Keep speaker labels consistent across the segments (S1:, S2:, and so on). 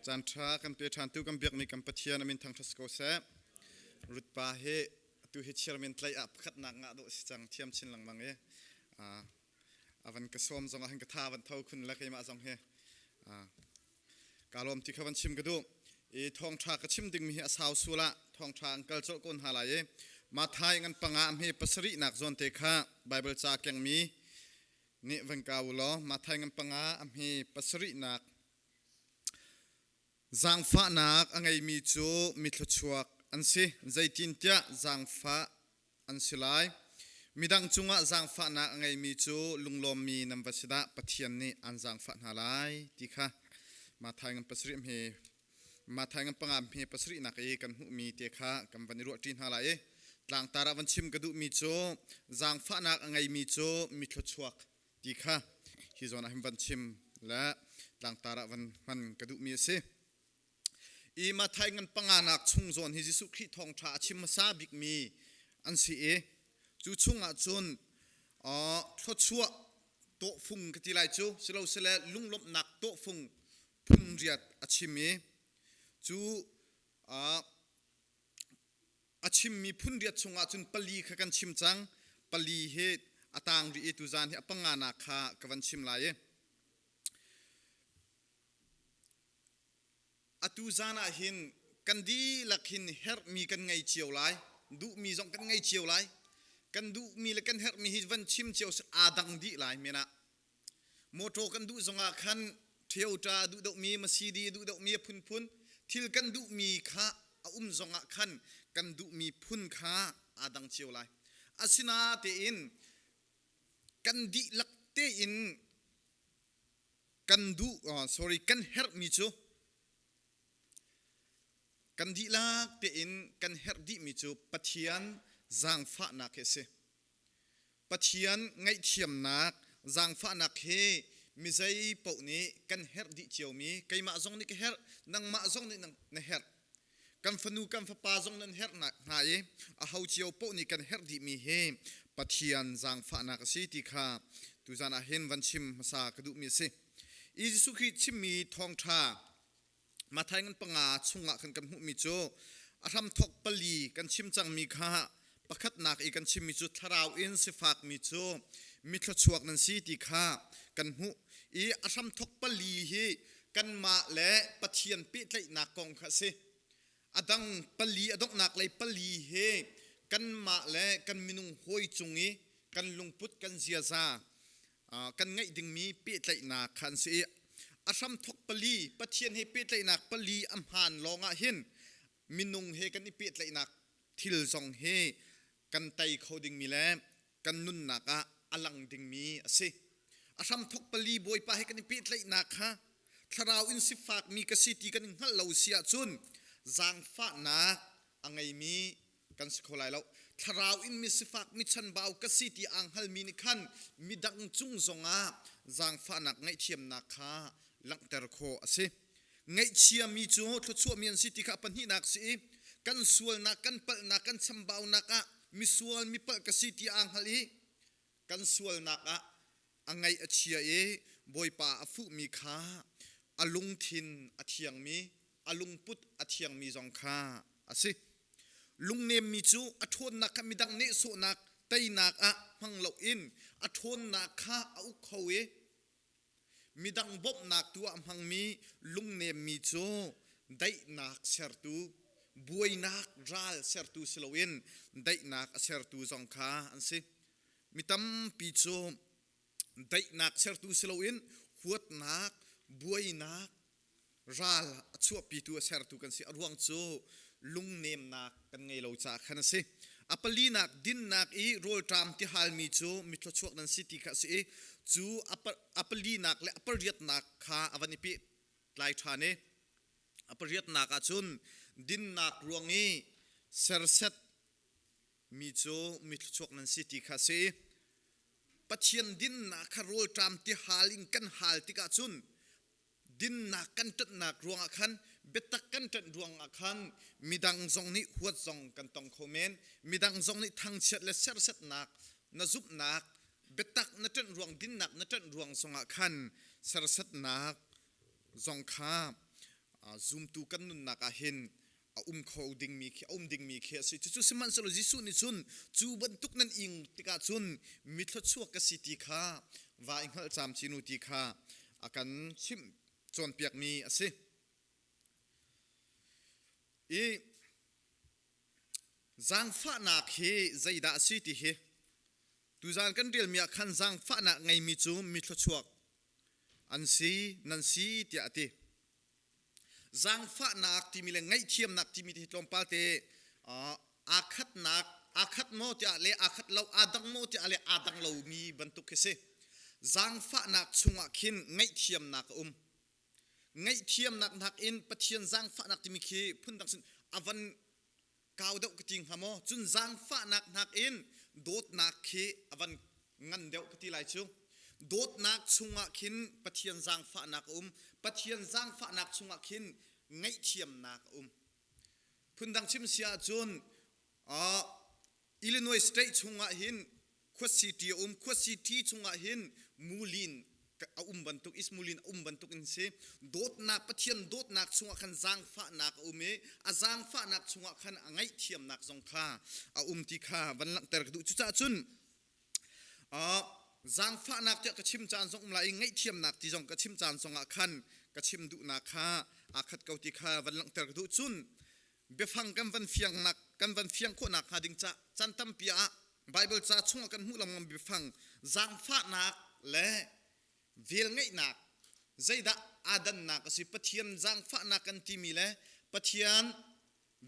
S1: Caan ṭha kan pe ṭhantu kan biakmi kan Pathian a min thangṭhat si ko seh. Ruth pa hi atu hi chairman tlaih ah pakhatnak ngah dawh si cang thiam chin lengmang i a van ka sawm zong ah hin ka tha van tho khun le keimah zong hi ka lawm ti kha van chim ka duh. I thawngṭha ka chim dingmi hi a sau sul ah thawngṭha an kal colh ko hna lai i Mathai ngan panga hme pasarihnak zawn te kha Bible ca kengmi nih van ka u law Mathai ngan panga a hme pasarihnak Zaangfahnak a ngeimi cu mi thluachuak an si, zeitintiah zaangfah an si lai. Midang cungah zaangfahnak a ngeimi cu lunglawmmi nan va si dah Pathian nih aan zaangfah hna lai ti kha Matthai ngan pasarih hme Matthai ngan panga hme pasarihnak i kan hmuhmi te kha kan van i ruahṭi hna lai i tlangtar ah van chim ka duhmi cu zaangfahnak a ngeimi cu mi thluachuak ti kha hi zawn ah hin van chim le tlangtar ah van hman ka duhmi a si. I Mathai ngan panganak chung zawn hi Jesuh Khrih thawngṭha a chim hmasa bikmi an si i cu chungah cun thluachuah tawhfung ka ti lai cu silosile lunglawmhnak tawhfung phun riat a chim i cu a chimmi phun riat chungah cun pali kha kan chim cang. Pali hi a tang rih i tuzan hi a panganak kha ka van chim lai i atu zan ah hin kan dihlak hin herhmi kan ngei cio lai, duhmi zong kan ngei cio lai. Kan duhmi le kan herhmi hi van chim cio aa dang dih lai men ah. Motor kan duh zongah khan Toyota duh deuhmi, Mercedes duh deuhmi a phunphun thil kan duhmi kha a um zongah khan kan duhmi phun kha aa dang cio lai. Asinain kan dihlak tein kan duh sorry kan herhmi cu kan dihlak tein kan herh dihmi cu Pathian zaangfahnak hi a si. Pathian ngaihthiamnak, zaangfahnak hi mizei paoh nih kan herh dih ciomi, keimah zong nih ka herh, nangmah zong nih na herh. Kan fanu kan fapa zong nan herh hna i aho cio paoh nih kan herh dihmi hi Pathian zaangfahnak a si ti kha tuzan ah hin van chim hmasa ka duhmi a si. I Jesuh Khrih chimmi thawngṭha Matthai ngan panga chungah khan kan hmuhmi cu a hramthawk pali kan chim cangmi kha pakhatnak i kan chimmi cu thlarau in sifakmi cu mi thluachuak nan si ti kha kan hmuh i a hramthawk pali hi kanmah le Pathian pehtlaihnak kong kha a si. A dang pali a donghnak lei pali hi kanmah le kan minung hawi cung i kan lungput kan ziaza kan ngeih dingmi pehtlaihnak kha an si i a hramthawk pali Pathian he pehtlaihnak pali a hmaan lawngah hin minung he kan i pehtlaihnak thil zong hi kan tei kho dingmi le kan nunnak ah a lang dingmi a si. A hramthawk pali Bawipa he kan i pehtlaihnak kha thlarau in sifakmi ka si ti kan i hngalh lo si ahcun zaangfahnak a ngeimi kan si kho lai lo. Thlarau in mi sifak mi chanbau ka si ti aa hngalmi nih khan midang cung zongah zaangfahnak ngaihthiamnak kha langhter khawh a si. Ngaihchiami cu thluachuahmi an si ti kha pahnihnak si i kan sualnak, kan palhnak, kan chambaunak ah misual mipalh ka si ti aa hngal i kan sualnak ah a ngaih a chia i Bawipa a fuhmi kha a lungthin a thiangmi, a lungput a thiangmi zong kha a si. Lungnemmi cu a ṭhawnnak kha midang nehsawhnak teinak ah hmang loin a ṭhawnnak kha a uk kho i midang bawmhnak tu ah hmangmi lungnemmi cu daihnak sertu, buainak ral sertu si loin daihnak a sertu zong kha an si. Mi tampi cu daihnak sertu si loin huatnak, buainak, ral a chuahpitu a sertu kan si. A ruang cu lungnemnak kan ngei lo caah khan a si. A palinak dinnak i rawlṭam ti halmi cu mi thluachuak nan si ti kha a si i cu a palinak le a pariatnak kha a van i pehtlai ṭhan i a pariatnak ah cun dinnak ruang i serset mi cu mi thluachuak nan si ti kha a si. Pathian dinnak kha rawlṭam ti hal in kan hal tikah cun dinnak kan ṭanhnak ruangah khan biatak kan ṭanh ruangah khan midang zong nih huat zong kan tong kho men. Midang zong nih thangchiat le serhsatnak na zumhnak biatak na ṭanh ruang dinnak na ṭanh ruang zongah khan serhsatnak zong kha. Zumtu kan nunnak ah hin a um kho dingmi khi a um dingmi khi a si. Cucu sihmanhsehlaw Jesuh nih cun cu bantuk nan ing tikah cun mi thluachuak ka si ti kha va i hngalh camcin u ti kha a kan chimh cawnpiakmi a si. I zaangfahnak hi zeidah a si ti hi tuzaan kan relmi ah khan zaangfahnak ngeimi cu mi thluachuak an si nan si tiah a ti. Zaangfahnak timi le ngaihthiamnak timi hi tlawmpal te aa khatnak aa khat maw tiah le aa khat lo aa dang maw tiah le aa dang lomi bantuk khi si. Zaangfahnak chungah khin ngaihthiamnak a um. Ngaihthiamnak nakin Pathian zaangfahnak timi khi phundang sin a van kau deuh ka ti hnga maw? Cun zaangfahnak nakin dawtnak khi a van ngan deuh ka ti lai cu. Dawtnak chungah khin Pathian zaangfahnak a um. Pathian zaangfahnak chungah khin ngaihthiamnak a um. Phundang chim si ahcun Illinois state chungah hin khua city a um. Khua city chungah hin Moline a um bantuk East Moline a um bantuk in si. Dawtnak Pathian dawtnak chungah khan zaangfahnak a um i a zaangfahnak chungah khan a ngaihthiamnak zong kha a um ti kha van langhter ka duh. Cucaah cun zaangfahnak tiah ka chim caan zong um lai i ngaihthiamnak ti zong ka chim caan zongah khan ka chim duhnak kha aa khat ko ti kha van langhter ka duh. Cun biafang kan van fiangnak kan van fiang khawhnak hnga ding ca caan tampi ah Bible ca chungah kan hmuh lengmang biafang zaangfahnak le velngeihnak zeidah aa dannak a si? Pathian zaangfahnak kan timi le Pathian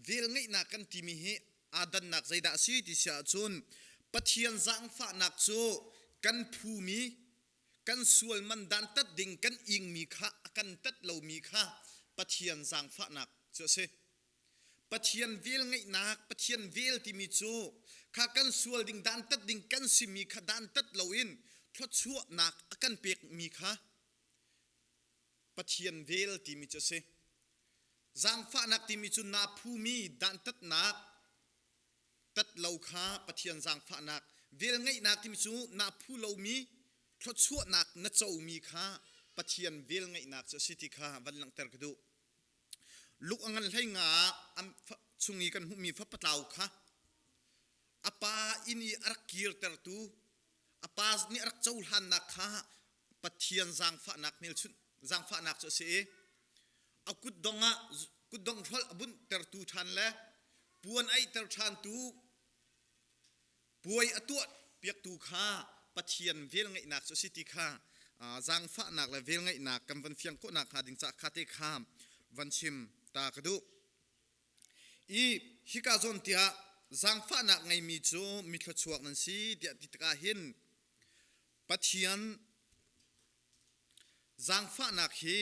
S1: velngeihnak kan timi hi aa dannak zeidah a si ti si ahcun Pathian zaangfahnak cu kan phumi kan sual man dantat ding kan ingmi kha a kan tat lomi kha Pathian zaangfahnak cu a si. Pathian velngeihnak, Pathian vel timi cu kha kan sual ding dantat ding kan simi kha dantat loin thluachuahnak a kan pekmi kha Pathian vel timi cu a si. Zaangfahnak timi cu naa phumi dantatnak tat lo kha Pathian zaangfahnak, velngeihnak timi cu naa phu lomi thluachuahnak na comi kha Pathian velngeihnak cu a si ti kha van langhter ka duh. Luk a ngan hlei nga ah chung i kan hmuhmi fapatlau kha a pa inn i a rak kirtertu a pa nih a rak cohlannak kha Pathian zaangfahnak hmelchunh zaangfahnak cu a si i a kutdong ah kutdong hrolh a bunhtertu ṭhan le puan aihter ṭhantu puai a tuah piaktu kha Pathian velngeihnak cu a si ti kha zaangfahnak le velngeihnak kan van fiang khawhnak hnga ding caah kha te kha van chim ta ka duh. I hika zawn tiah zaangfahnak ngeimi cu mi thluachuak nan si tiah ti tikah hin Pathian zaangfahnak hi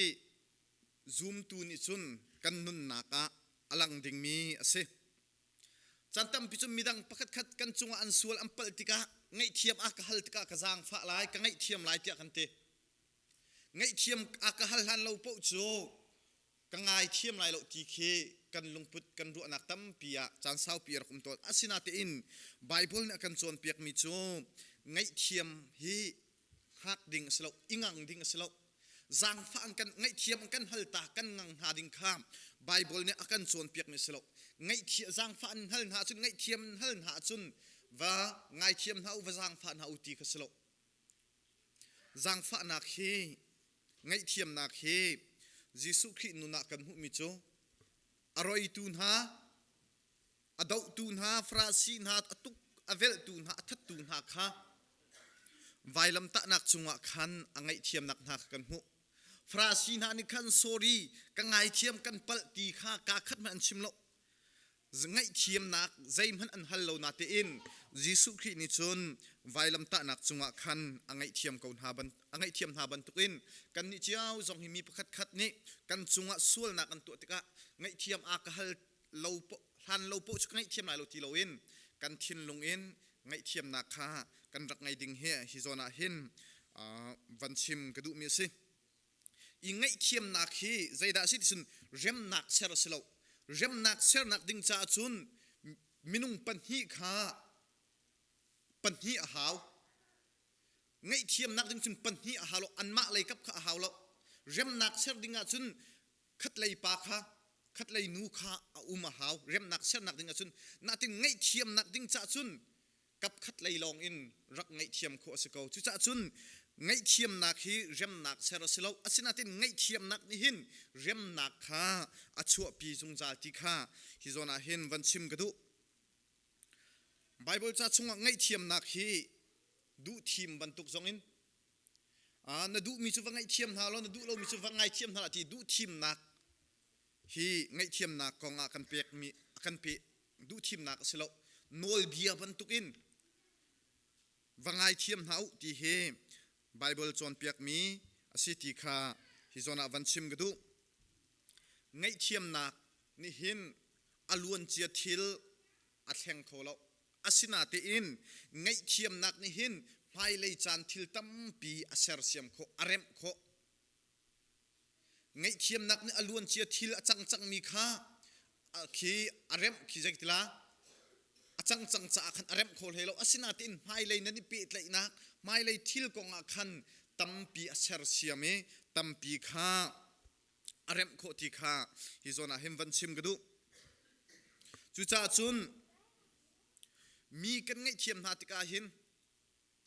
S1: zumtu nih cun kan nunnak ah a lang dingmi a si. Caan tampi cu midang pakhatkhat kan cungah an sual an palh tikah ngaihthiam a ka hal tikah ka zaangfah lai, ka ngaihthiam lai tiah kan ti. Ngaihthiam a ka hal hlan lo paoh cu ka ngaithiam lai lo ti khi kan lungput kan ruahnak tampi ah caan saupi a rak um tawn. Asinain Baibal nih a kan cawnpiakmi cu ngaihthiam hi hngak ding a si lo, i ngang ding a si lo. Zaangfah an kan ngaihthiam an kan hal ta kan ngang hna ding kha Baibal nih a kan cawnpiakmi a si lo. Ngaihthiam zaangfah an hal hna ahcun ngaihthiam an hal hna ahcun va ngaithiam hna u va zaangfah hna u ti kha si lo. Zaangfahnak hi ngaihthiamnak hi Jesuh Khrih nun ah kan hmuhmi cu a roitu hna a dohtu hna Farasi hna a tuk a velhtu hna a thattu hna kha vailamtahnak cungah khan a ngaihthiamnak hna kha kan hmuh. Farasi hna nih khan sorry ka ngaithiam kan palh ti kha kaa khat hmanh an chim lo. Ngaihthiamnak zeihmanh an hal lo natein Jesuh Khrih nih cun vailamtahnak cungah khan a ngaihthiam ko hna ban a ngaihthiam hna bantukin kannih cio zong hi mi pakhat khat nih kan cungah sualnak an tuah tikah ngaihthiam a ka hal lo hlan lo poh cu ka ngaihthiam lai lo ti loin kan thinlung in ngaihthiamnak kha kan rak ngei ding hi hi zawn ah hin van chim ka duhmi a si. I ngaihthiamnak hi zeidah a si ti cun remnak ser a si lo. Remnak sernak ding caah cun minung pahnih kha pahnih a hau. Ngaihthiamnak ding cun pahnih a hau lo. Anmah lei kap kha a hau lo. Remnak ser ding ahcun. Khatlei pa kha khatlei nu kha a um a hau. Remnak sernak ding ahcun natin ngaihthiamnak ding cah cun kap khatlei lawng in rak ngaihthiam khawh a si ko. Cucaah cun ngaihthiamnak hi remnak ser a si lo. Asinain ngaihthiamnak nih hin remnak kha a chuahpi zungzal ti kha hi zawn ah hin van chim ka duh. Baibal ca chungah ngaihthiamnak hi duhthim bantuk zongin na duhmi cu va ngaihthiam hna law na duh lomi cu va ngaithiam hna ti duhthimnak hi ngaihthiamnak kong ah kan pekmi kan pe duhthimnak a si lo. Nawlbia bantukin va ngaithiam hna u ti hi Baibal cawnpiakmi a si ti kha hi zawn ah van chim ka duh. Ngaihthiamnak nih hin a luancia thil a thleng kho lo. Asinatein ngaihthiamnak nih hin hmailei caan thil tampi a sersiam khawh, a remh khawh. Ngaihthiamnak nih a luancia thil a cang cangmi kha khi a remh khi zeitila a cang cang caah khan a remh kho hlei lo. Asinatein hmailei nan i pehtlaihnak, hmailei thil kong ah khan tampi a sersiam i tampi kha a remh khawh ti kha hi zawn ah hin van chim ka duh. Cucaah cun mi kan ngaihthiam hna tikah hin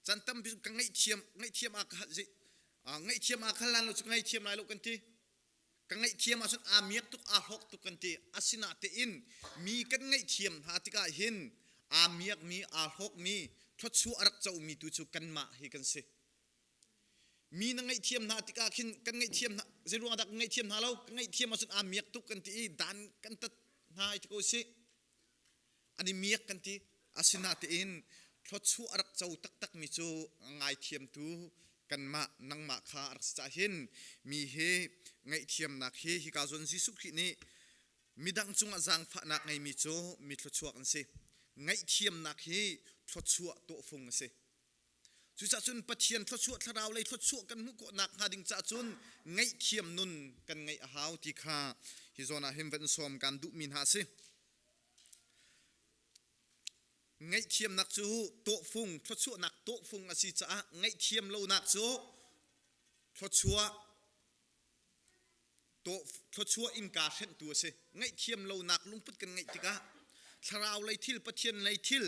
S1: Can tampi ka ngaihthiam ngaihthiam a ngaihthiam a khal lan lo cu ka ngaihthiam lai lo kan ti. Ka ngaihthiam ahcun aa miak tuk aa hlawk tuk kan ti. Asinatein mi kan ngaihthiam hna tikah hin aa miakmi aa hlawkmi thluachuah a rak comi tu cu kanmah hi kan si. Mi na ngaihthiam hna tikah khin kan ngaihthiam hna zei ruangah dah kan ngaihthiam hna lo? Ka ngaihthiam ahcun aa miak tuk kan ti i dan kan tat hna i ti ko sih. An i miak kan ti. Asinatein thluachuah a rak co taktakmi cu ngaithiamtu kanmah nangmah kha a rak si caah hin mi hi ngaihthiamnak hi hika zawn Jesuh Khrih nih midang cungah zaangfahnak ngeimi cu mi thluachuak an si. Ngaihthiamnak hi thluachuah tawhfung a si. Cucaah cun Pathian thluachuah thlarau lei thluachuah kan hmuh khawh nakhnga ding caah cun ngaihthiam nun kan ngeih a hau ti kha hi zawn ah hin van sawm kan duhmi hna a si. Ngaihthiamnak cu tawhfung, thluachuahnak tawhfung a si caah ngaihthiam lonak cu thluachuah thluachuah innka hrenhtu a si. Ngaihthiam lonak lungput kan ngeih tikah thlarau lei thil, Pathian lei thil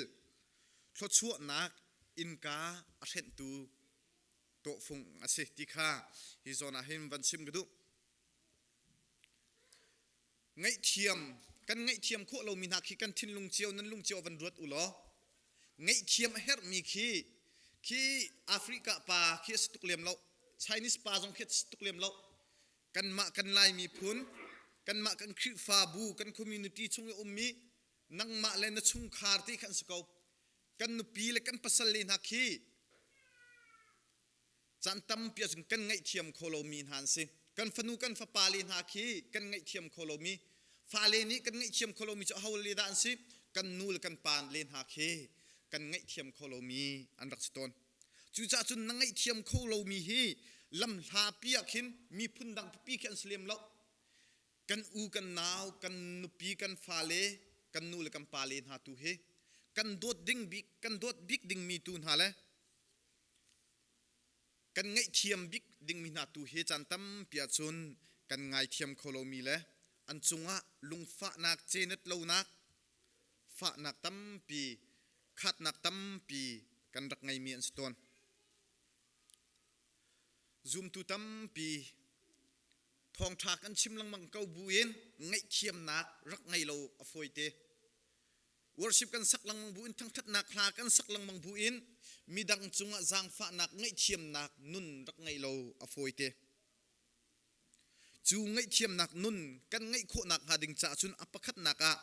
S1: thluachuahnak innka a hrenhtu tawhfung a si ti kha hi zawn ah hin van chim ka duh. Ngaihthiam kan ngaihthiam khawh lomi hna khi kan thinlung cio nan lung cio van ruat u law ngaihthiam a herhmi khi khi Africa pa khi a si tuk lem lo Chinese pa zong khi a si tuk lem lo kanmah kan Lai miphun kanmah kan Khrihfabu kan community chung i ummi nangmah le na chungkhar ti khan si ko kan nupi le kan pasal le hna khi Caan tampi ahcun kan ngaihthiam kho lomi hna an si. Kan fanu kan fapa le hna khi kan ngaihthiam kho lomi fale nih kan ngaihthiam kho lomi cu aho le dah an si? Kan nu le kan pa le hna khi kan ngaihthiam kho lomi an rak si tawn. Cucaah cun na ngaihthiam kho lomi hi lamhlapi ah khin miphun dang pipi khi an si lem lo. Kan u kan nau, kan nupi kan fale, kan nu le kan pa le hna tu hi kan dawt ding bik kan dawt bik dingmi tu hna le Kan ngaihthiam bik dingmi hna tu hi caan tampi ahcun kan ngaithiam kho lomi le an cungah lungfahnak, cenet lonak, fahnak tampi, khatnak tampi kan rak ngeimi an si tawn. Zumtu tampi thawngṭha kan chim lengmang ko buin ngaihthiamnak rak ngei lo a fawite. Worship kan sak lengmang bu in thangṭhatnak hla kan sak lengmang bu in midang cungah zaangfahnak ngaihthiamnak nun rak ngeih lo a fawite. Cu ngaihthiamnak nun kan ngeih khawhnak hnga ding caah cun a pakhatnak ah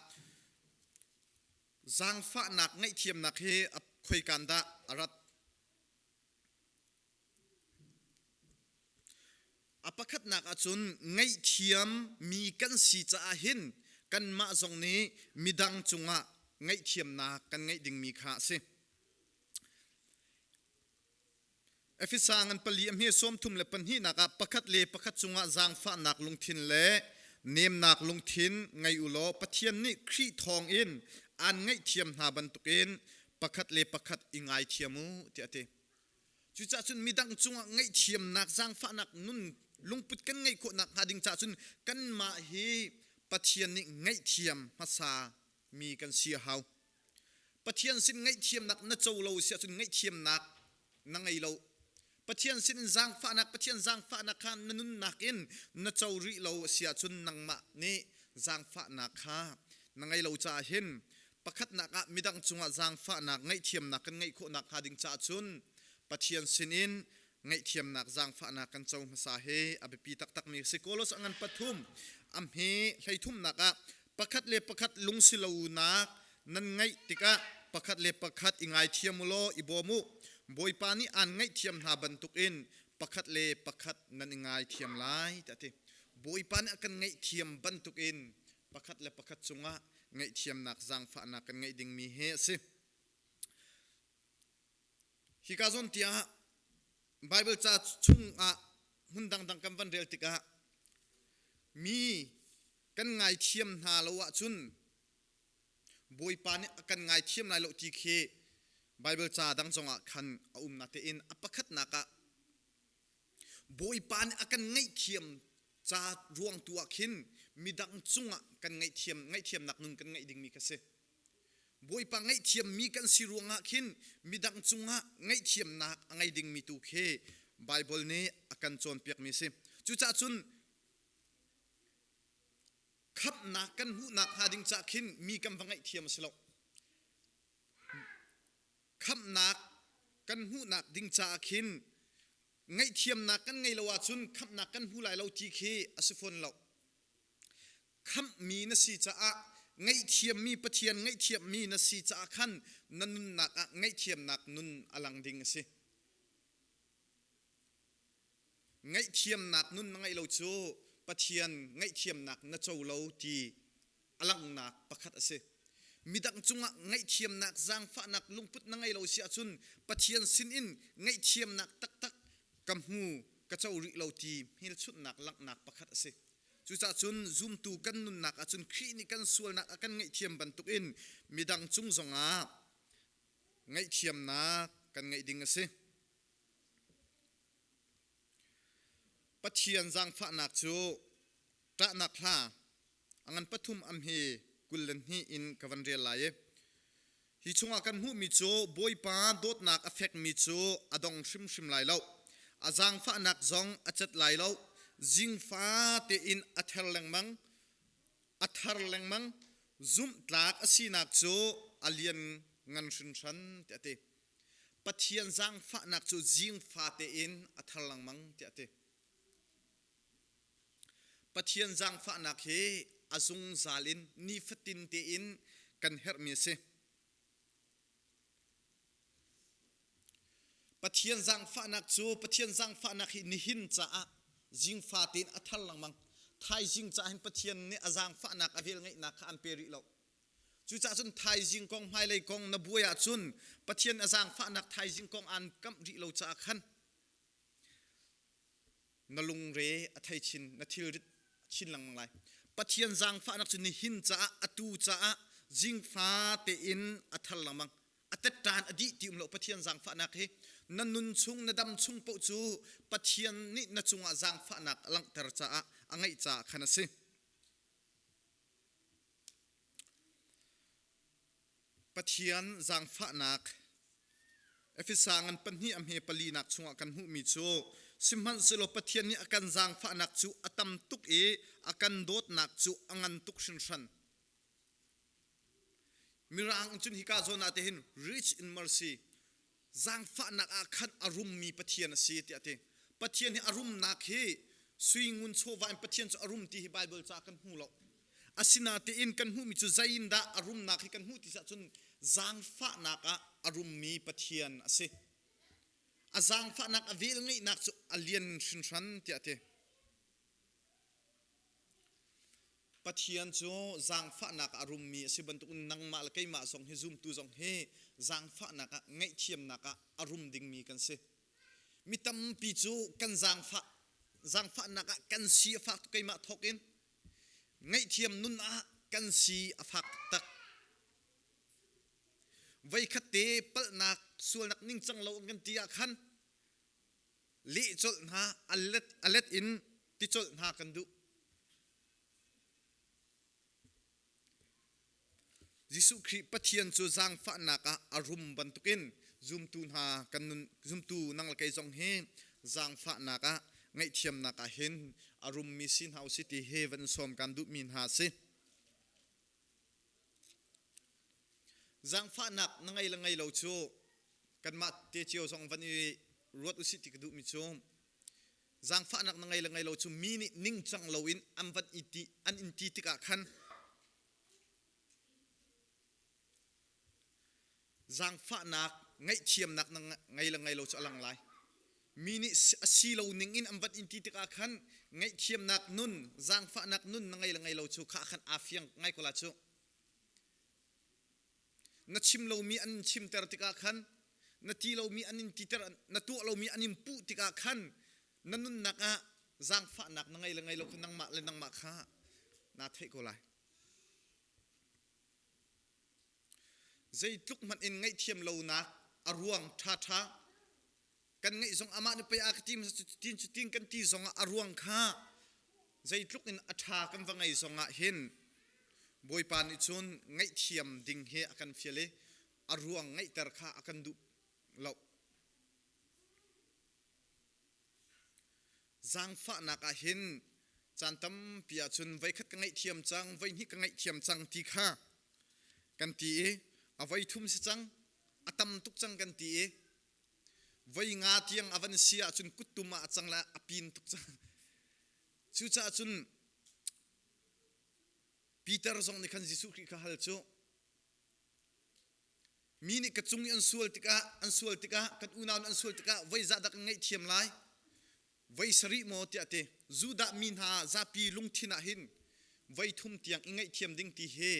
S1: zaangfahnak ngaihthiamnak hi a khoikan dah a rat? A pakhatnak ahcun ngaihthiam mi kan si caah hin kanmah zong nih midang cungah ngaihthiamnak kan ngeih dingmi kha a si. Efesa ngan pali a hme 34 ah pakhat le pakhat cungah zaangfahnak lungthin le nemnak lungthin ngei u law Pathian nih Khrih thawngin aan ngaihthiam hna bantukin pakhat le pakhat i ngaithiam u tiah a ti. Cucaah cun midang cungah ngaihthiamnak, zaangfahnak nun Lungput kan ngeih khawh nakhnga ding caah cun kanmah hi Pathian nih ngaihthiam hmasa mi kan si a hau. Pathian sin ngaihthiamnak na co lo si ahcun ngaihthiamnak na ngei lo. Pathian sin in zaangfahnak, Pathian zaangfahnak kha na nunnak in na co rih lo a si ahcun nangmah nih zaangfahnak kha na ngei lo caah hin pakhatnak ah midang cungah zaangfahnak ngaihthiamnak kan ngeih khawh nakhnga ding caah cun Pathian sinin ngaihthiamnak zaangfahnak kan co hmasa hi a biapi taktakmi a si. Kolos a ngan pathum a hme hleithumnak ah pakhat le pakhat lungsilonak nan ngaih tikah pakhat le pakhat i ngaithiam u law i bawm u. Bawipa nih aan ngaihthiam hna bantukin pakhat le pakhat nan i ngaithiam lai tiah a ti. Bawipa nih a kan ngaihthiam bantukin pakhat le pakhat cungah ngaihthiamnak zaangfahnak kan ngeih dingmi hi a si. Hika zawn tiah Baibal ca chungah hmun dangdang kan van rel tikah mi kan ngaithiam hna lo ahcun Bawipa nih a kan ngaithiam lai lo ti khi Baibal ca dang zongah khan a um natein a pakhatnak ah Bawipa nih a kan ngaihthiam ca ruang tu ah khin midang cungah kan ngaihthiam ngaihthiamnak nun kan ngeih dingmi kha si. Bawipa ngaihthiammi kan si ruangah khin midang cungah ngaihthiamnak a ngei dingmi tu khi Baibal nih a kan cawnpiakmi a si. Cucaah cun khamhnak kan hmuhnak hnga ding cah khin mi kan va ngaihthiam a si lo. Khamhnak kan hmuhnak ding caah khin ngaihthiamnak kan ngei lo ahcun khamhnak kan hmu lai lo ti khi a si fawn lo. Khamhmi na si caah ngaihthiammi Pathian ngaihthiammi na si caah khan na nunnak ah ngaihthiamnak nun a lang ding a si. Ngaihthiamnak nun na ngeih lo cu Pathian ngaihthiamnak na co lo ti a langhnak pakhat a si. Midang cungah ngaihthiamnak zaangfahnak lungput na ngei lo si ahcun Pathian sinin ngaihthiamnak taktak ka hmu ka co rih lo ti hmelchunhnak langhnak pakhat a si. Cucaah cun zumtu kan nunnak ahcun Khrih nih kan sualnak a kan ngaihthiam bantukin midang cung zongah ngaihthiamnak kan ngeih ding a si. Pathian zaangfahnak cu ṭahnak hla a ngan pathum am hi 22 in ka van rel lai i hi chungah kan hmuhmi cu Bawipa dawtnak a fekmi cu a dong hrimhrim lai lo. A zaangfahnak zong a cat lai lo. Zingfa tein a ther lengmang, a thar lengmang. Zumhtlak a sinak cu a lian ngan hringhran tiah a ti. Pathian zaangfahnak cu zingfa tein a thar lengmang tiah a ti. Pathian zaangfahnak hi a zungzal in nifatin tein kan herhmi a si. Pathian zaangfahnak cu Pathian zaangfahnak hi nihin caah zingfa tein a thar lengmang. Thaizing caah hin Pathian nih a zaangfahnak a velngeihnak kha an pe rih lo. Cucaah cun thaizing kong hmailei kong na buai ahcun Pathian a zaangfahnak thaizing kong aan kamh rih lo caah khan na lungre a thei chin na thilrit chin lengmang lai. Pathian zaangfahnak cu nihin caah atu caah zingfa tein a thar lengmang. A tetṭan a dih ti um lo Pathian zaangfahnak hi na nun chung na dam chung paoh cu Pathian nih na cungah zaangfahnak a langhter caah a ngeih caah khan a si. Pathian zaangfahnak Efesa ngan pahnih a hme palinak chungah kan hmuhmi cu sihmanhsehlaw Pathian nih a kan zaangfahnak cu a tam tuk i a kan dawtnak cu a ngan tuk hringhran. Mirang in cun hika zawn ah tihin rich in mercy zaangfahnak ah khan a rummi Pathian a si tiah a ti. Pathian hi a rumnak hi sui ngun chawva in Pathian cu a rum ti hi Baibal ca kan hmu lo. Asinain kan hmuhmi cu zei in dah a rumnak hi kan hmuh ti cun zaangfahnak ah a rummi Pathian a si. A zaangfahnak a velngeihnak cu a lian hringhran tiah a ti. Pathian cu zaangfahnak ah a rummi a si bantukin nangmah le keimah zong hi zumtu zong hi zaangfahnak ah ngaihthiamnak ah a rum dingmi kan si. Mi tampi cu kan zaangfah zaangfahnak ah kan si a fak tuk keimah thawk in ngaihthiam nun ah kan si a fak taktak. Voikhat te palhnak sualnak ningcang lo an kan ti ah khan leh colh hna a let in. ti colh hna kan duh. Jesuh Khrih Pathian cu zaangfahnak ah a rum bantukin zumtu hna kan nun zumtu nang le kei zong hi zaangfahnak ah ngaihthiamnak ah hin a rummi si hna usih ti hi van sawm kan duhmi hna a si. Zaangfahnak na ngei le ngei lo cu kanmah te cio zong van i ruat usih ti ka duhmi cu zaangfahnak na ngei le ngei lo cu mi nih ningcang loin an van i ti an in ti tikah khan zaangfahnak ngaihthiamnak na ngei le ngei lo cu a lang lai. Mi nih a si lo ning in an van in ti tikah khan ngaihthiamnak nun, zaangfahnak nun na ngei le ngei lo cu kha khan aa fiang ngai ko la cu. Na chim lomi an in chimter tikah khan na ti lomi an in titer na tuah lomi an in puh tikah khan na nunnak ah zaangfahnak na ngei le ngei lo kha nangmah le nangmah kha naa theih ko lai. Zeitluk hmanh in ngaihthiam lonak a ruang ṭhaṭha kan ngeih zong amah nih pei a ka ti cutin cutin kan ti zongah a ruang kha zeitluk in a ṭha kan va ngei zongah hin Bawipa nih cun ngaihthiam ding hi a kan fial i a ruang ngeihter kha a kan duh lo. Zaangfahnak ah hin caan tampi ahcun voikhat ka ngaihthiam cang, voihnih ka ngaihthiam cang ti kha kan ti i a voithum si cang, a tam tuk cang kan ti i voi nga tiang a van si ahcun kuttum ah a cang le a pin tuk cang. Cucaah cun Peter zong nih khan Jesuh Khrih kha hal cu Mi nih ka cung i an sual tikah, an sual tikah, kan unau nih an sual tikah voi zah dah kan ngaihthiam lai? Voi sarih maw tiah ti. Judah mi hna zapi lungthin ah hin voi thum tiang i ngaihthiam ding ti hi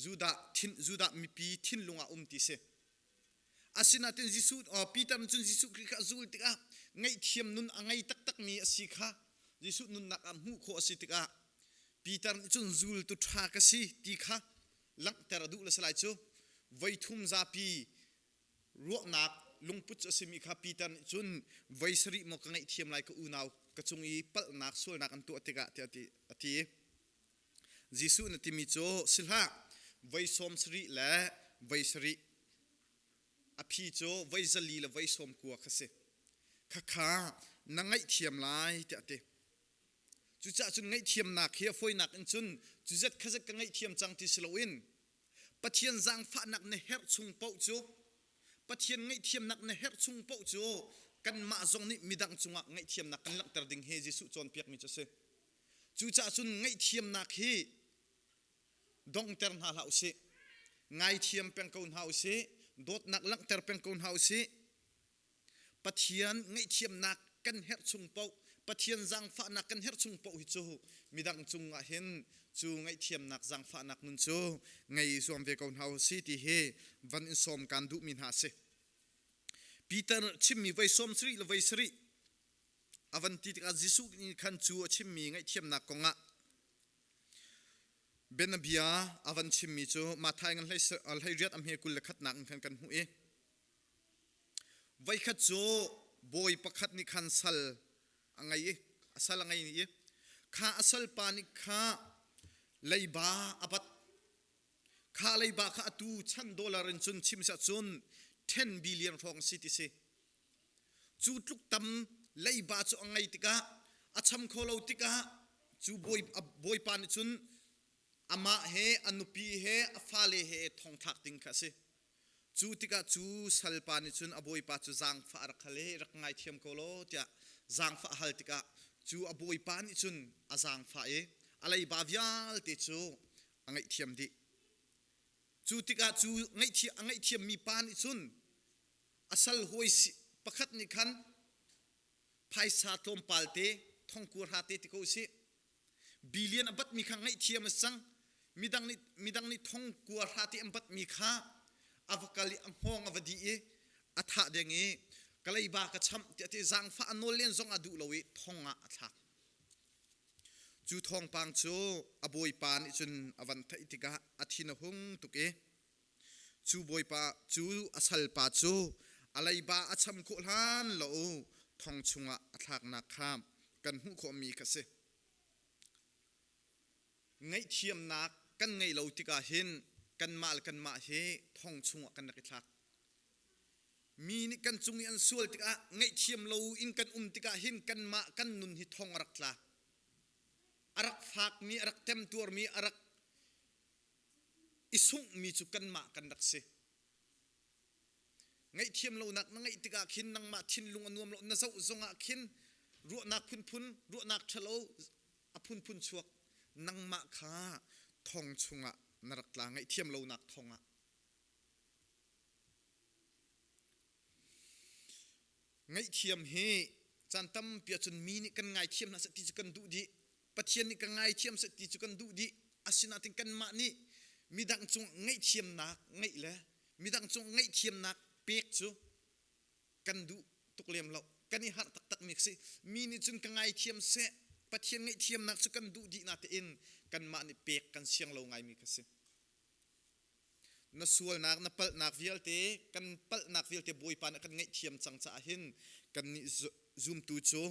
S1: Judah thin Judah mipi thinlung ah um ti si. Asinain Jesuh Peter nih cun Jesuh Khrih kha a zul tikah ngaihthiam nun a ngei taktakmi a si kha Jesuh nunnak ah hmuh khawh a si tikah Peter nih cun zultu ṭha ka si ti kha langhter a duh le si lai cu voi thum zapi ruahnak lungput cu a simi kha Peter nih cun voi sarih maw ka ngaihthiam lai ka unau ka cung i palhnak sualnak an tuah tikah tiah a ti. Jesuh na timi cu si hlah voi sawm sarih le voi sarih a phi cu voi zali le voi sawm kua kha si khakha na ngaihthiam lai tiah a ti. Cucaah cun ngaihthiamnak hi a fawinak in cun cuzat khazat ka ngaihthiam cang ti si loin Pathian zaangfahnak na herh chung paoh cu Pathian ngaihthiamnak na herh chung paoh cu kanmah zong nih midang cungah ngaihthiamnak kan langhter ding hi Jesuh cawnpiakmi cu a si. Cucaah cun ngaihthiamnak hi dongter hna hlah usih. Ngaithiam peng ko hna usih. Dawtnak langhter peng ko hna usih. Pathian ngaihthiamnak kan herh chung paoh, Pathian zaangfahnak kan herh chung paoh hi cu midang cungah hin cu ngaihthiamnak zaangfahnak nun cu ngei zuam ve ko hna usih ti hi van in sawm kan duhmi hna a si. Peter chimmi voi sawm sarih le voi sarih a van ti tikah Jesuh nih khan cu a chimmi ngaihthiamnak kongah bianabia a van chimmi cu Matthai ngan hlei riat a hme 21 nak in khan kan hmuh i Voikhat cu bawi pakhat nih khan sal a ngei i a sal a ngei i kha a salpa nih kha leiba a bat. Kha leiba kha atu chan dollar in cun chim siah cun 10 billion hrawng si ti si. Cu tluk tam leiba cu a ngei tikah a cham kho lo tikah cu bawi bawipa nih cun amah he a nupi he a fale he thongthlak ding kha a si. Cu tikah cu salpa nih cun a bawipa cu zaangfah a rak hal i rak ngaithiam ko law tiah zaangfah a hal tikah cu a bawipa nih cun a zaangfah i a leiba vialte cu a ngaihthiam dih. Cu tikah cu a ngaihthiammi pa nih cun a sal hawi pakhat nih khan phaisa tlawmpal te thongkua hra te ti ko usih Billion a batmi kha ngaihthiam a si cang. Midang nih midang nih thong kua hra ti an batmi kha a va kal i a hngawng a va dih i a thah deng i ka leiba ka chamh tiah ti zaangfah a nawl len zong a duh lo i thong ah a thlak. Cu thawngpang cu a bawipa nih cun a van theih tikah a thin a hung tuk i cu bawipa cu a salpa cu a leiba a cham khawh hlan lo thong chungah a thlaknak kha kan hmuh khawhmi kha si. Ngaihthiamnak kan ngeih lo tikah hin kanmah le kanmah hi thong chungah kan rak i thlak. Mi nih kan cung i an sual tikah ngaihthiam lo in kan um tikah hin kanmah kan nun hi thong a rak tla. A rak fakmi, a rak temtuarmi, a rak i sunghmi cu kanmah kan rak si. Ngaihthiam lonak na ngeih tikah khin nangmah thinlung a nuam lo na zoh zongah khin ruahnak phunphun ruahnak ṭhalo a phunphun chuak nangmah kha thong chungah na rak tla ngaihthiam lonak thong ah. Ngaihthiam hi caan tampi ahcun mi nih kan ngaithiam hna seh ti cu kan duh dih. Pathian nih ka ngaithiam seh ti cu kan duh dih. Asinain kanmah nih midang cung ngaihthiamnak ngeih le midang cung ngaihthiamnak pek cu kan duh tuk lem lo. Kan i harh taktakmi a si. Mi nih cun ka ngaithiam seh, Pathian ngaihthiamnak cu kan duh dih natein kanmah nih pek kan siang lo ngaimi kha si. Na sualnak, na palhnak vialte, kan palhnak vialte Bawipa nih a kan ngaihthiam cang caah hin kannih zumtu cu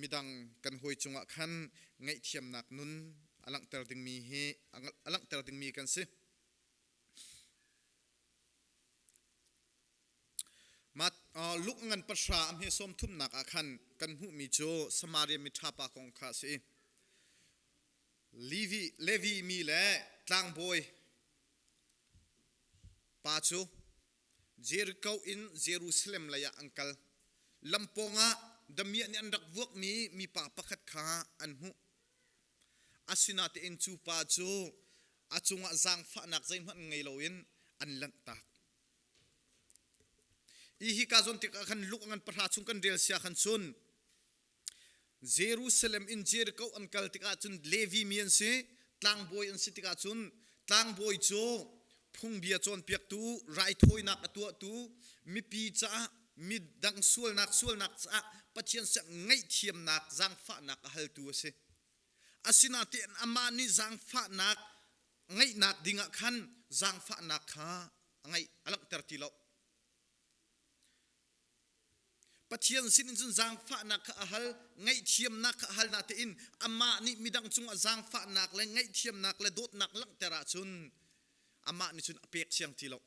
S1: midang kan hawi cungah khan ngaihthiamnak nun a langhter dingmi hi a langhter dingmi kan si. Luke ngan pahra a hme sawm thumnak ah khan kan hmuhmi cu Samaria miṭha pa kong kha a si. Levi, Levi mi le tlangbawi pa cu Jericho in Jerusalem lei ah an kal. Lam pawngah damiah nih an rak vuakmi mipa pakhat kha an hmuh. Asinain cu pa cu a cungah zaangfahnak zeihmanh ngei loin an lanhtak. Hi hika zawn tikah khan Luke ngan pahra chung kan rel sia khan cun Jerusalem in Jericho an kal tikah cun Levi mi an si, tlangbawi an si tikah cun tlangbawi cu phungbia cawnpiaktu, raithawinak a tuahtu, mipi caah midang sualnak sualnak caah Pathian siang ngaihthiamnak zaangfahnak a haltu a si. Asinain amah nih zaangfahnak ngeihnak dingah khan zaangfahnak kha a ngeih a langhter ti lo. Pathian sinin cun zaangfahnak kha a hal, ngaihthiamnak kha a hal natein amah nih midang cungah zaangfahnak le ngaihthiamnak le dawtnak langhter ahcun amah nih cun a pek siang ti lo.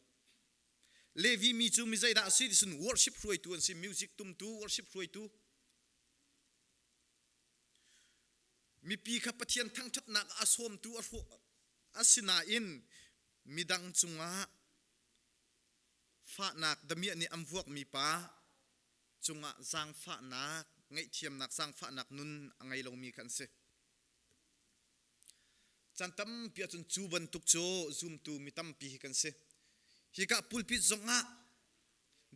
S1: Levi mi cu mi zeidah a si ti cun worship hruaitu an si, music tumtu, worship hruaitu. Mipi kha Pathian thangṭhatnak ah a sawmtu a hrawh a si nain midang cungah fahnak damiah nih an vuakmi pa cungah zaangfahnak, ngaihthiamnak, zaangfahnak nun a ngei lomi kha an si. Caan tampi ahcun cu bantuk cu zumtu mi tampi hi kan si. Hika pulpit zongah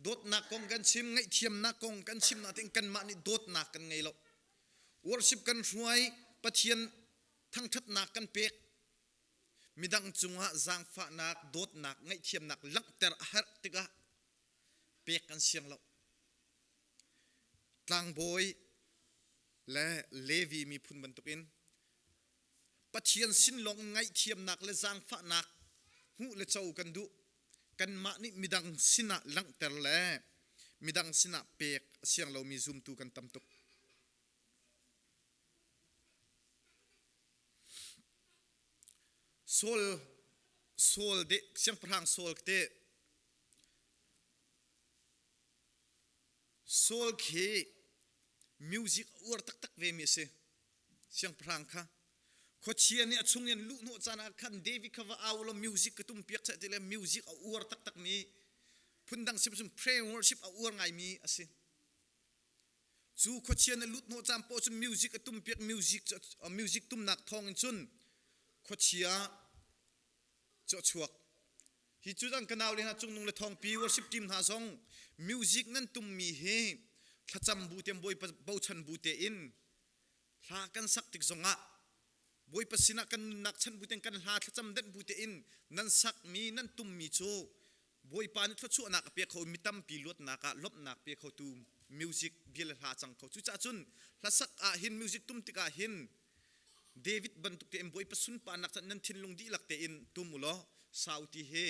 S1: dawtnak kong kan chim, ngaihthiamnak kong kan chim nain kanmah nih dawtnak kan ngei lo. Worship kan hruai, Pathian thangṭhatnak kan pek. Midang cungah zaangfahnak, dawtnak, ngaihthiamnak langhter a herh tikah pek kan siang lo. Tlangbawi le Levi miphun bantukin Pathian sin lawng ngaihthiamnak le zaangfahnak hmuh le co kan duh. Kanmah nih midang sinah langhter le midang sinah pek a siang lomi zumtu kan tam tuk. Saul Saul de siangpahrang Saul te Saul khi music a uar taktak ve mi a si. Siangpahrang kha khuachia nih a chung in luhhnawh caan ah khan David kha va au law music ka tum piak seh ti le music a uar taktak mi phundang sim cun prayer worship a uar ngaimi a si. Cu khuachia na lut hnawh caan paoh cun music a tum piak music music tumnak thawng in cun khuachia cu a chuak. Hi cu dang ka nau le hna cungnung le thawngpi worship team hna zong music nan tummi hi thlacam bu te Bawipa bochan bu tein hla kan sak tik zongah Bawipa sinah kan nunnak chan bu tein kan hla thlacam denh bu tein nan sakmi nan tummi cu Bawipa nih thluachuahnak a pe kho mi tampi luatnak ah lawmhnak pe khotu music bia le hla cang kho. Cucaah cun hlasak ah hin music tum tikah hin David bantuk tein Bawipa sunparnak can nan thinlung dihlak tein tum u law sauti he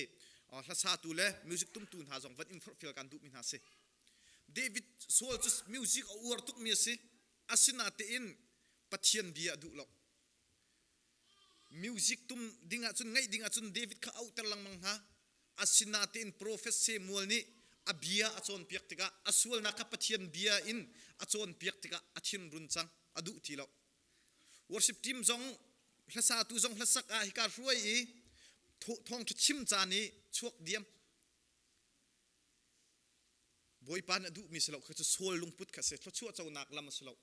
S1: hlasatu le music tumtu hna zong van in forhfial kan duhmi hna si. David Saul cu music a uar tukmi a si. Asinatein Pathian bia a duh lo. Music tum ding ahcun ngaih ding ahcun David kha auhter lengmang hna. Asinain profet Samuel nih a bia a cawnpiak tikah a sualnak kha Pathian bia in a cawnpiak tikah a thinrun cang, a duh ti lo. Worship team zong hlasatu zong hlasak ah hika hruai i thawngṭha chim caan i chuak diam. Bawipa nih a duhmi si lo kha cu Saul lungput kha a si. Thluachuah conak lam a si lo.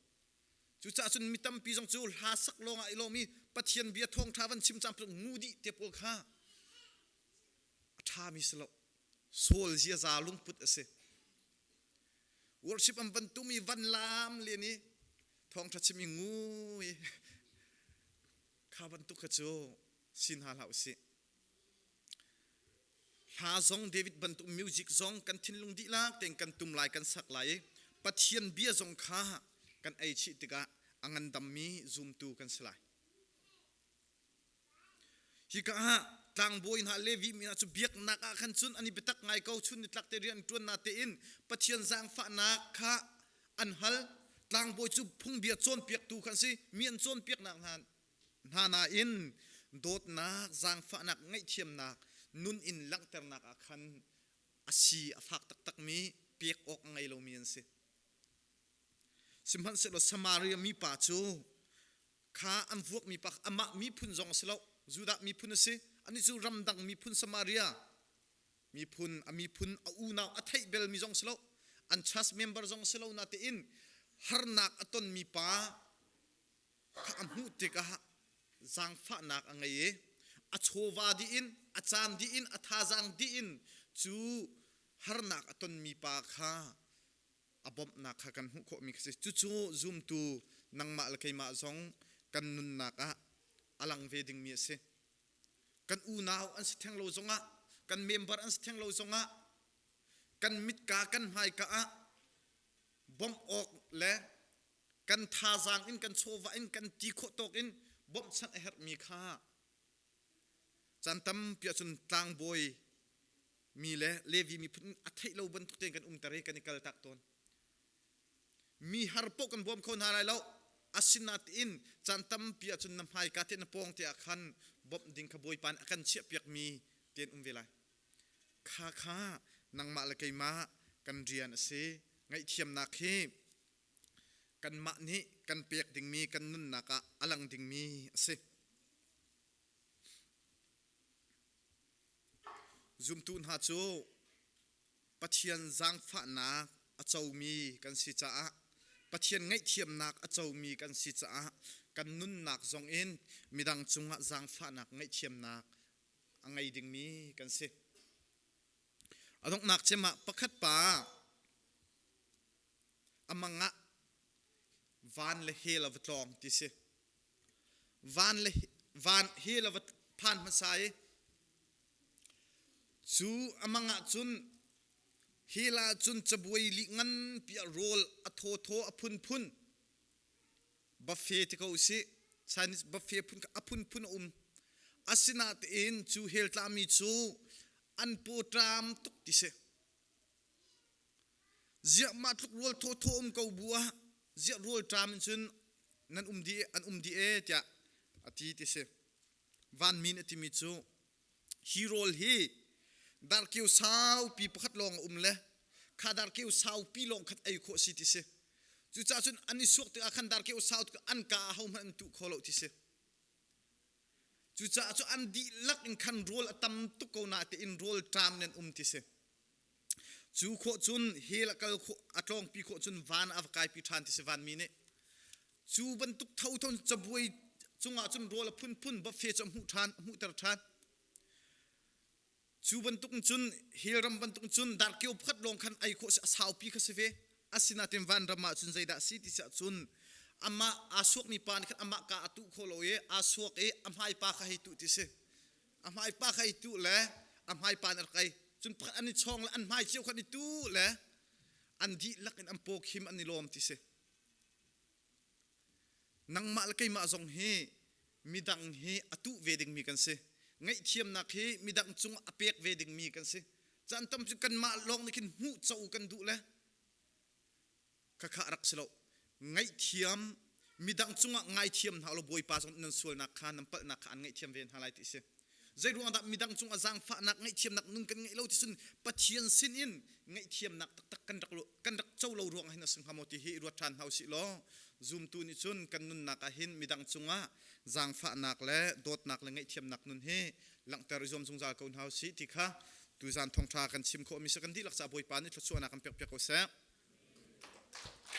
S1: Cucaah cun mi tampi zong cu hla sak lawng ah i lawm i Pathian bia thawngṭha van chim caan ngu dih te pawl kha a ṭhami si lo. Saul ziaza lungput a si. Worship an van tum i van laam len i thawngṭha chim i ngu i kha bantuk kha cu si hna hlah usih. Hla zong David bantuk music zong kan thinlung dihlak tein kan tum lai kan sak lai i Pathian bia zong kha kan ei chih tikah a ngandammi zumtu kan si lai. Hika ah tlangbawi hna Levi mi hna cu biaknak ah khan cun an i biatak ngai ko chun nitlak te rian ṭuan na tein Pathian zaangfahnak kha an hal. Tlangbawi cu phungbia cawnpiaktu kha an si. Mi an cawnpiaknak hna hna nain dawtnak, zaangfahnak, ngaihthiamnak nun in langhternak ah khan a si a fak taktakmi pek awk a ngei lomi an si. Sihmanhsehlaw Samaria mipa cu kha an vuakmi pa amah miphun zong a si lo, Judah miphun a si. Anih cu ramdang miphun Samaria miphun a miphun a unau a theih belmi zong si lo, an church member zong si lo natein harnak a tonmi pa kha a hmuh tikah zaangfahnak a ngei i a chawva dih in a caan dih in a thazaang dih in cu harnak a tonmi pa kha a bawmhnak kha kan hmuh khawhmi kha si. Cucu zumtu nangmah le keimah zong kan nunnak ah a lang ve dingmi a si. Kan unau an si theng lo zongah, kan member an si theng lo zongah, kan mitka kan hmaika ah bawmh awk le kan thazaang in kan chawva in kan ti khawh tawk in bawmhchanh a herhmi kha caan tampi ahcun tlangbawi mi le Levi miphun a theih lo bantuk tein kan umter i kan i kaltak tawn. Mi har paoh kan bawm kho hna lai lo. Asinain caan tampi ahcun na hmaika te na pawng te ah khan bawmh ding kha Bawipa nih a kan chiahpiakmi tein um ve lai. Kha kha nangmah le keimah kan rian a si. Ngaihthiamnak hi kanmah nih kan pek dingmi kan nunnak ah a lang dingmi a si. Zumtu hna cu Pathian zaangfahnak a comi kan si caah Pathian ngaihthiamnak a comi kan si caah kan nunnak zongin midang cungah zaangfahnak ngaihthiamnak a ngei dingmi kan si. A donghnak cem ah pakhat pa a mang ah van le hell a va tlawng ti si. Van le van hell a va phan hmasa i cu a mang ah cun hell ah cun cabuai lih nganpi ah rawl a thawthaw a phunphun buffet ti ko usih Chinese buffet phun a phunphun a um. Asinain cu hell tlami cu an paw ṭam tuk ti si. Ziah mah tluk rawl thawthaw um ko bu ah ziah rawl ṭam in cun nan um dih an um dih ee tiah a ti ti si. Vanmi nih a timi cu hi rawl hi darkeu saupi pakhat lawng a um le kha darkeu saupi lawng khat ei khawh si ti si. Cucaah cun an i suak tikah khan darkeu sau tikah an ka ah hohmanh an tuh kho lo ti si. Cucaah cu an dihlak in khan rawl a tam tuk ko na tein rawl ṭam in an um ti si. Cu khawh cun hell a kal khawh a tlawngpi khawh cun van a va kaipi ṭhan ti si vanmi nih. Cu bantuk thotho cabuai cungah cun rawl a phunphun buffet cu a hmuh ṭhan a hmuhter ṭhan. Cu bantuk cun hell ram bantuk cun darkio pakhat lawng khan ei khawh si a saupi kha si ve. Asinain van ram ah cun zeidah a si ti si ahcun amah aa suakmi pa nih khan amah ka a tuh kho lo i aa suak i a hmaipa kha hei tuh ti si. A hmaipa kha hei tuh le a hmaipa nih a rak ei. Cun pakhat an i chawng le an hmai cio kha an i tuh le an dihlak in an paw khim an i lawm ti si. Nangmah le keimah zong hi midang hi a tuh ve dingmi kan si. Ngaihthiamnak hi midang cung a pek ve dingmi kan si. Caan tam cu kanmah lawng nih khin hmuh co kan duh le khakha a rak si lo. Ngaihthiam. Midang cungah ngaithiam hna ulaw Bawipa zong nan sualnak kha nan palhnak kha an ngaihthiam ve hna lai ti a si. Zei ruangah dah midang cungah zaangfahnak ngaihthiamnak nun kan ngeih lo ti cun Pathian sin in ngaihthiamnak taktak kan rak kan rak co lo ruangah hin a si hnga maw ti hi ruat ṭhan hna usih law zumtu nih cun kan nunnak ah hin midang cungah zaangfahnak le dawtnak le ngaihthiamnak nun hi langhter i zuam zungzal ko hna usih ti kha tuzan thawngṭha kan chim khawhmi si. Kan dihlak caah Bawipa nih thluachuahnak kan pekpiak ko seh.